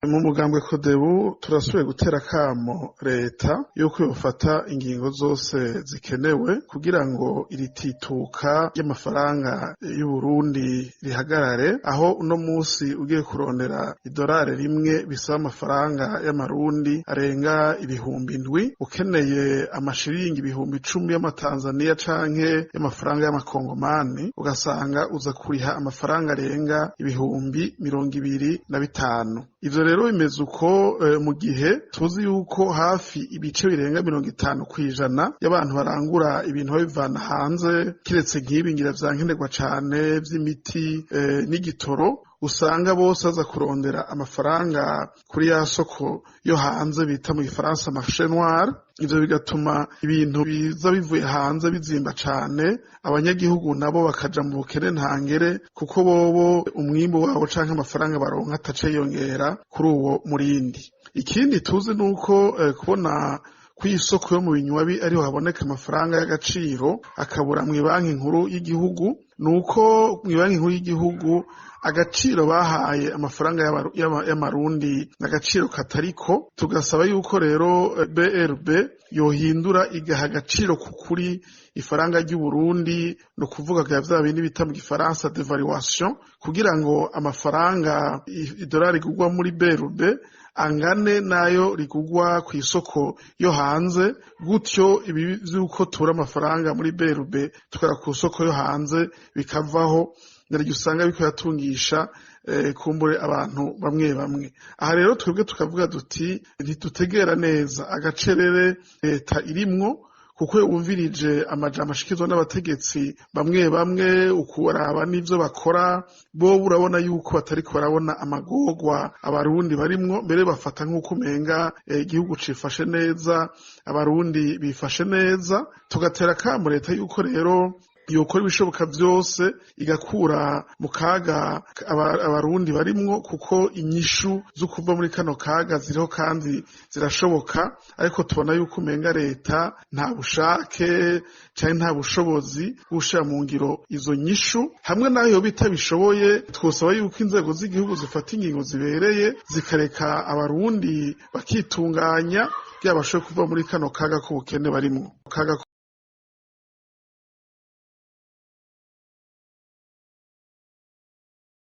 Mu mugambwe CODEBU turasubiye gutera akamo leta yuko yofata ingingo zose zikenewe kugira ngo iri tituka ry'amafaranga y'Uburundi rihagarare, aho uno musi ugiye kurondera idorari rimwe bisaba amafaranga y'amarundi arenga 7000, ukeneye amashiringi 10,000 y'amatanzaniya canke y'amafaranga y'amakongomani ugasanga uza kuriha amafaranga arenga 25,000. Ivyo rero bimeze uko mu gihe tuzi yuko hafi ibice birenga 50% y'abantu barangura ibintu babivana hanze, kiretse nk'ibi ngira vya nkenerwa cane vy'imiti n'igitoro, usanga bose baza kurondera amafaranga kuri ya soko yo hanze bita mu gifaransa marché noir. Ivyo bigatuma ibintu biza bivuye hanze bizimba cane, abanyagihugu nabo bakaja mu bukene ntangere, kuko bobo umwimbu wabo canke amafaranga baronka ataca yiyongera kuri uwo murindi. Ikindi tuzi nuko kubona kw'isoko yo mu binywabi ariho haboneka amafaranga y'agaciro akabura mw'ibanki nkuru y'igihugu, nuko mw'ibanki nkuru y'igihugu agaciro bahaye amafaranga y'amarundi n'agaciro katariko. Tugasaba yuko rero BRB yohindura igaha agaciro kukuri ifaranga ry'Uburundi, no kuvuga vya bindi bita mu gifaransa devaluation, kugira ngo amafaranga idolari rigurwa muri BRB angane nayo rigurwa kw'isoko yo hanze, gutyo ibi vy'uko tura amafaranga muri BRB tukara ku soko yo hanze bikavaho, naryo usanga biriko biratungisha kumbure abantu bamwe bamwe. Aha rero twebwe tukavuga duti ntitutegera neza agacerere leta irimwo, kuko wumvirije amajambo ashikirizwa n'abategetsi bamwe bamwe, ukuraba n'ivyo bakora, bobo urabona yuko batariko barabona amagorwa abarundi barimwo, mbere bafata nk'uko umenga igihugu cifashe neza, abarundi bifashe neza. Tugatera akamo leta yuko rero yokora ibishoboka vyose igakura mu kaga abarundi barimwo, kuko inyishu zo kuva muri kano kaga ziriho kandi zirashoboka, ariko tubona yuko umenga leta nta bushake canke nta bushobozi bwo gushira mu ngiro izo nyishu. Hamwe naho yoba itabishoboye, twosaba yuko inzego z'igihugu zifata ingingo zibereye zikareka abarundi bakitunganya kugira bashobore kuva muri kano kaga k'ubukene barimwo. Kaga.